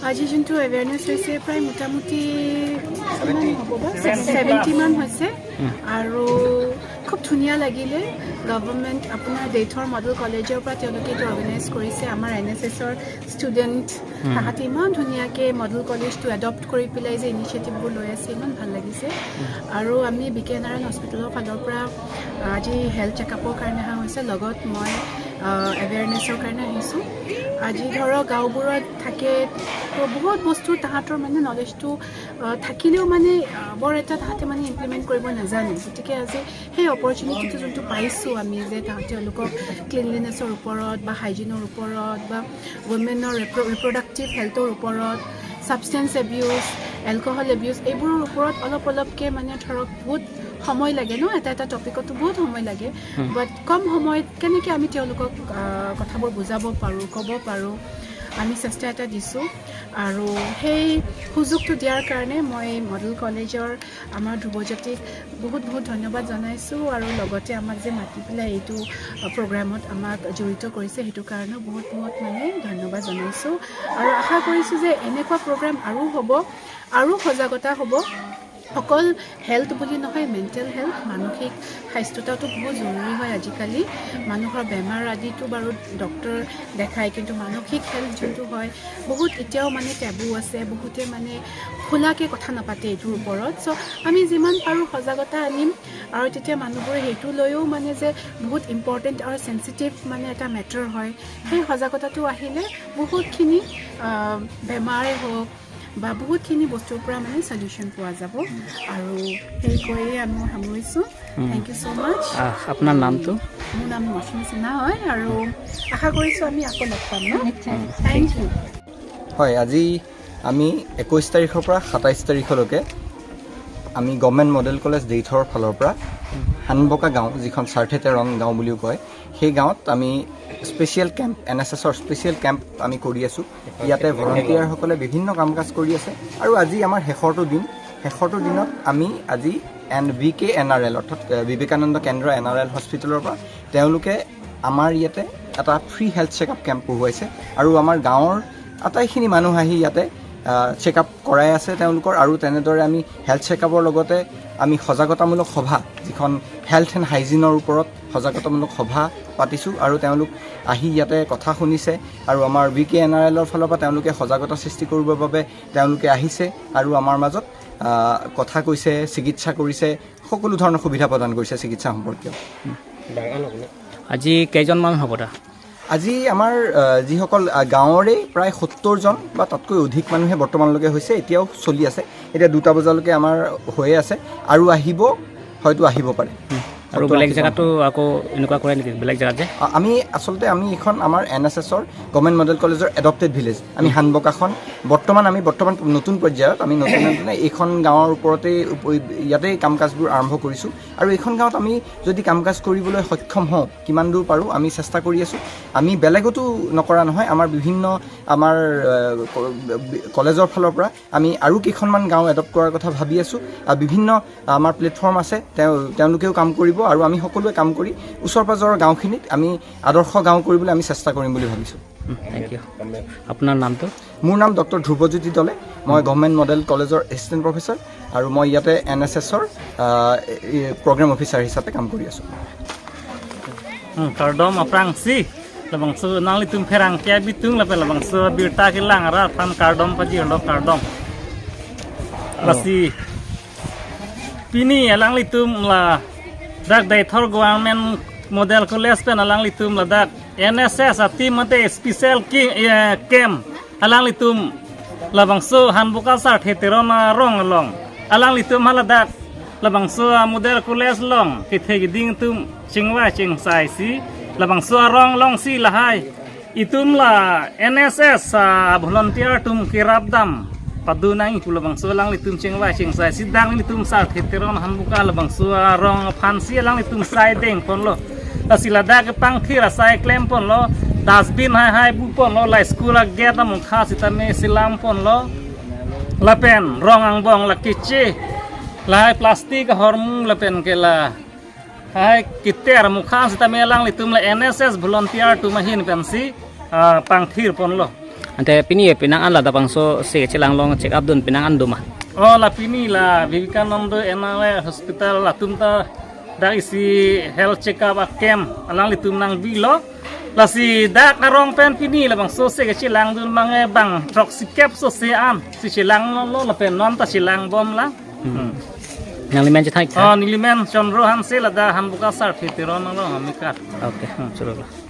আজি যোনটো এৱেৰনেছ হৈছে, প্ৰায় মোটামুটি কিমান হ'ব বা 70মান হৈছে আৰু খুব ধুনীয়া লাগিলে। গভৰ্ণমেণ্ট আপোনাৰ দেইথৰ মডেল কলেজৰ পৰা তেওঁলোকে এইটো অৰ্গেনাইজ কৰিছে। আমাৰ এনএছএছৰ ষ্টুডেণ্ট তাহাঁতে ইমান ধুনীয়াকৈ মডেল কলেজটো এডপ্ট কৰি পেলাই যে ইনিচিয়েটিভবোৰ লৈ আছে, ইমান ভাল লাগিছে। আৰু আমি বি কে নাৰায়ণ হস্পিটেলৰ ফালৰ পৰা আজি হেল্থ চেকআপৰ কাৰণে অহা হৈছে, লগত মই এৱেৰনেছৰ কাৰণে আহিছোঁ। আজি ধৰক গাঁওবোৰত থাকে তো বহুত বস্তু তাহাঁতৰ মানে নলেজটো থাকিলেও মানে বৰ এটা তাহাঁতে মানে ইমপ্লিমেণ্ট কৰিব নাজানে। গতিকে আজি সেই অপৰচুনিটিটো যোনটো পাইছোঁ আমি যে তেওঁলোকক ক্লিনলিনেছৰ ওপৰত বা হাইজিনৰ ওপৰত বা ৱমেনৰ ৰিপ্ৰডাক্টিভ হেল্থৰ ওপৰত, ছাবষ্টেঞ্চ এবিউজ, এলকহল এবিউজ, এইবোৰৰ ওপৰত অলপ অলপকৈ মানে ধৰক বহুত সময় লাগে ন, এটা এটা টপিকতো বহুত সময় লাগে, বাট কম সময়ত কেনেকৈ আমি তেওঁলোকক কথাবোৰ বুজাব পাৰোঁ, ক'ব পাৰোঁ, আমি চেষ্টা এটা দিছোঁ। আৰু সেই সুযোগটো দিয়াৰ কাৰণে মই মডেল কলেজৰ আমাৰ ধ্ৰুৱজ্যোতিক বহুত বহুত ধন্যবাদ জনাইছোঁ আৰু লগতে আমাক যে মাতি পেলাই এইটো প্ৰগ্ৰামত আমাক জড়িত কৰিছে, সেইটো কাৰণেও বহুত বহুত মানে ধন্যবাদ জনাইছোঁ। আৰু আশা কৰিছোঁ যে এনেকুৱা প্ৰগ্ৰাম আৰু হ'ব আৰু সজাগতা হ'ব। অকল হেল্থ বুলি নহয়, মেণ্টেল হেল্থ, মানসিক স্বাস্থ্যতাটো বহুত জৰুৰী হয়। আজিকালি মানুহৰ বেমাৰ আদিতো বাৰু ডক্টৰ দেখায়, কিন্তু মানসিক হেল্থ যোনটো হয়, বহুত এতিয়াও মানে টেবু আছে, বহুতে মানে খোলাকৈ কথা নাপাতে এইটোৰ ওপৰত। চ' আমি যিমান পাৰোঁ সজাগতা আনিম আৰু তেতিয়া মানুহবোৰে সেইটো লৈও মানে যে বহুত ইম্পৰ্টেণ্ট আৰু চেঞ্চিটিভ মানে এটা মেটাৰ হয়, সেই সজাগতাটো আহিলে বহুতখিনি বেমাৰে হওক বা বহুতখিনি বস্তুৰ পৰা মানে চলিউশ্যন পোৱা যাব। আৰু সেই কৈয়ে আমি সামৰিছোঁ। Thank you so much. আপোনাৰ নামটো? মোৰ নাম মৌচুমী সিনহা হয় আৰু আশা কৰিছোঁ আমি আকৌ লগ পাম ন। Thank you. হয়, আজি আমি 21 তাৰিখৰ পৰা 27 তাৰিখলৈকে আমি গভৰ্ণমেণ্ট মডেল কলেজ দেইথৰ ফালৰ পৰা হানবকা গাঁও, যিখন চাৰ্থে তেৰং গাঁও বুলিও কয়, সেই গাঁৱত আমি স্পেচিয়েল কেম্প, এনএছএছৰ স্পেচিয়েল কেম্প আমি কৰি আছোঁ। ইয়াতে ভলণ্টিয়াৰসকলে বিভিন্ন কাম কাজ কৰি আছে আৰু আজি আমাৰ শেষৰটো দিন। শেষৰটো দিনত আমি আজি N V K N R L, অৰ্থাৎ বিবেকানন্দ কেন্দ্ৰ এনআৰএল হস্পিটেলৰ পৰা তেওঁলোকে আমাৰ ইয়াতে এটা ফ্ৰী হেল্থ চেকআপ কেম্প বহুৱাইছে আৰু আমাৰ গাঁৱৰ আটাইখিনি মানুহ আহি ইয়াতে চেকআপ কৰাই আছে তেওঁলোকৰ। আৰু তেনেদৰে আমি হেল্থ চেকআপৰ লগতে আমি সজাগতামূলক সভা, যিখন হেল্থ এণ্ড হাইজিনৰ ওপৰত সজাগতামূলক সভা পাতিছোঁ আৰু তেওঁলোক আহি ইয়াতে কথা শুনিছে। আৰু আমাৰ বি কে এন আৰ এলৰ ফালৰ পৰা তেওঁলোকে সজাগতা সৃষ্টি কৰিবৰ বাবে তেওঁলোকে আহিছে আৰু আমাৰ মাজত কথা কৈছে, চিকিৎসা কৰিছে, সকলো ধৰণৰ সুবিধা প্ৰদান কৰিছে চিকিৎসা সম্পৰ্কীয়। আজি কেইজনমান হ'ব তা? আজি আমাৰ যিসকল গাঁৱৰে প্ৰায় 70জন বা তাতকৈ অধিক মানুহে বৰ্তমানলৈকে হৈছে। এতিয়াও চলি আছে। এতিয়া 2টা বজালৈকে আমাৰ হৈয়ে আছে আৰু আহিব, হয়তো আহিব পাৰে। আৰু বেলেগ জেগাতো আকৌ এনেকুৱা কৰে নেকি, বেলেগ জেগাত যে? আমি আচলতে আমি এইখন আমাৰ এনএছএছৰ গভৰ্ণমেণ্ট মডেল কলেজৰ এডপ্টেড ভিলেজ। আমি হানবকাখন বৰ্তমান আমি বৰ্তমান নতুন পৰ্যায়ত আমি নতুন নতুন এইখন গাঁৱৰ ওপৰতেই ইয়াতেই কাম কাজবোৰ আৰম্ভ কৰিছোঁ। আৰু এইখন গাঁৱত আমি যদি কাম কাজ কৰিবলৈ সক্ষম হওঁ, কিমান দূৰ পাৰোঁ আমি চেষ্টা কৰি আছোঁ। আমি বেলেগতো নকৰা নহয়, আমাৰ বিভিন্ন আমাৰ কলেজৰ ফালৰ পৰা আমি আৰু কেইখনমান গাঁও এডপ্ট কৰাৰ কথা ভাবি আছোঁ। আৰু বিভিন্ন আমাৰ প্লেটফৰ্ম আছে, তেওঁলোকেও কাম কৰিব আৰু আমি সকলোৱে কাম কৰি ওচৰ পাজৰৰ গাঁওখিনিত আমি আদৰ্শ গাঁও কৰিবলৈ আমি চেষ্টা কৰিম বুলি ভাবিছোঁ। Thank you. আপোনাৰ নামটো? মোৰ নাম ডক্টৰ ধ্ৰুৱজ্যোতি দলে। মই গভৰ্ণমেণ্ট মডেল কলেজৰ এছিষ্টেণ্ট প্ৰফেচাৰ আৰু মই ইয়াতে এনএছএছৰ প্ৰগ্ৰেম অফিচাৰ হিচাপে কাম কৰি আছোঁ। Kardom aprang si labang su nang litum pherang kya bitung lape labang su birta ki lang ra than kardom paji lo kardom lasi pini alang litum la dak dai thor Government Model College pen alang litum la dak NSS ati mate special ki camp alang litum labang su han buka sar theteron rong long alang litum hala dak labang su model college long ki the gi ding tum chingwa ching sai si labang su rong long si la hai itum la NSS volunteer tum kirap dam padu nang ku labang su lang litum chingwa ching sai si dang litum sar theteron han buka labang su rong phan si lang litum sai deng pon lo la sila dak pang thira sai klem pon lo dustbin hai hai bu pon lo la school gate among kha sitame silam pon lo lapen rong ang bong la kichi lai plastik hormung lapen ke la hai kiter mukha sitame lang litum la NSS volunteer tu mahin pensi pang thir pon lo. Ante pini pinang an la da bangso se chilang long check up dun pinang an duma. O la pini la Vivekananda NRI hospital la tum ta dak isi health check up a camp alang li tum nang bi lo la si dak karong pen pini la bang so se ke chilang dun mange bang trok si cap so se an si chilang lo lo la pen non ta chilang bom la. Nang limen chithai. O nilimen Chandra han se la da han buka sar fitiron lo amikat. Okay, chalo.